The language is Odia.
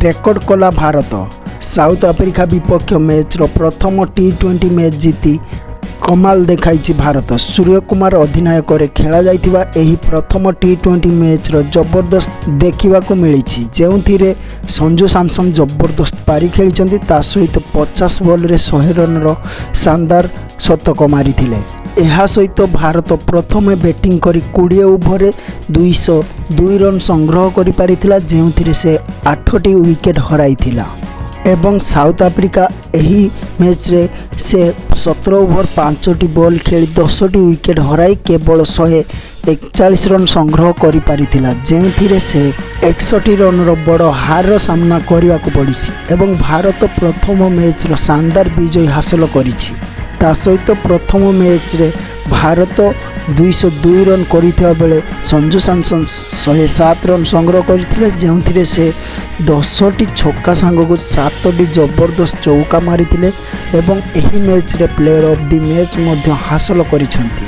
ରେକର୍ଡ କଲା ଭାରତ। ସାଉଥ ଆଫ୍ରିକା ବିପକ୍ଷ ମ୍ୟାଚ୍ର ପ୍ରଥମ ଟି-20 ମ୍ୟାଚ୍ ଜିତି କମାଲ ଦେଖାଇଛି ଭାରତ। ସୂର୍ଯ୍ୟକୁମାର ଅଧିନାୟକରେ ଖେଳାଯାଇଥିବା ଏହି ପ୍ରଥମ ଟି-20 ମ୍ୟାଚ୍ର ଜବରଦସ୍ତ ଦେଖିବାକୁ ମିଳିଛି, ଯେଉଁଥିରେ ସଞ୍ଜୁ ସାମସନ୍ ଜବରଦସ୍ତ ପାରି ଖେଳିଛନ୍ତି। ତା ସହିତ 50 ବଲରେ 100 ରନ୍ର ଶାନଦାର ଶତକ ମାରିଥିଲେ। ଏହା ସହିତ ଭାରତ ପ୍ରଥମେ ବ୍ୟାଟିଂ କରି 20 ଓଭରରେ 202 ରନ୍ ସଂଗ୍ରହ କରିପାରିଥିଲା, ଯେଉଁଥିରେ ସେ ଆଠଟି ୱିକେଟ୍ ହରାଇଥିଲା। ଏବଂ ସାଉଥ ଆଫ୍ରିକା ଏହି ମ୍ୟାଚ୍ରେ ସେ 17 ଓଭର 5ଟି ବଲ୍ ଖେଳି 10ଟି ୱିକେଟ୍ ହରାଇ କେବଳ 141 ରନ୍ ସଂଗ୍ରହ କରିପାରିଥିଲା, ଯେଉଁଥିରେ ସେ 61 ରନ୍ର ବଡ଼ ହାରର ସାମ୍ନା କରିବାକୁ ପଡ଼ିଛି ଏବଂ ଭାରତ ପ୍ରଥମ ମ୍ୟାଚ୍ର ଶାନଦାର ବିଜୟ ହାସଲ କରିଛି। ତା ସହିତ ପ୍ରଥମ ମ୍ୟାଚ୍ରେ ଭାରତ 202 ରନ୍ କରିଥିବା ବେଳେ ସଞ୍ଜୁ ସାମସନ୍ 107 ରନ୍ ସଂଗ୍ରହ କରିଥିଲେ, ଯେଉଁଥିରେ ସେ 10ଟି ଛକା ସାଙ୍ଗକୁ ସାତଟି ଜବରଦସ୍ତ ଚୌକା ମାରିଥିଲେ ଏବଂ ଏହି ମ୍ୟାଚ୍ରେ ପ୍ଲେୟର ଅଫ୍ the match ମଧ୍ୟ ହାସଲ କରିଛନ୍ତି।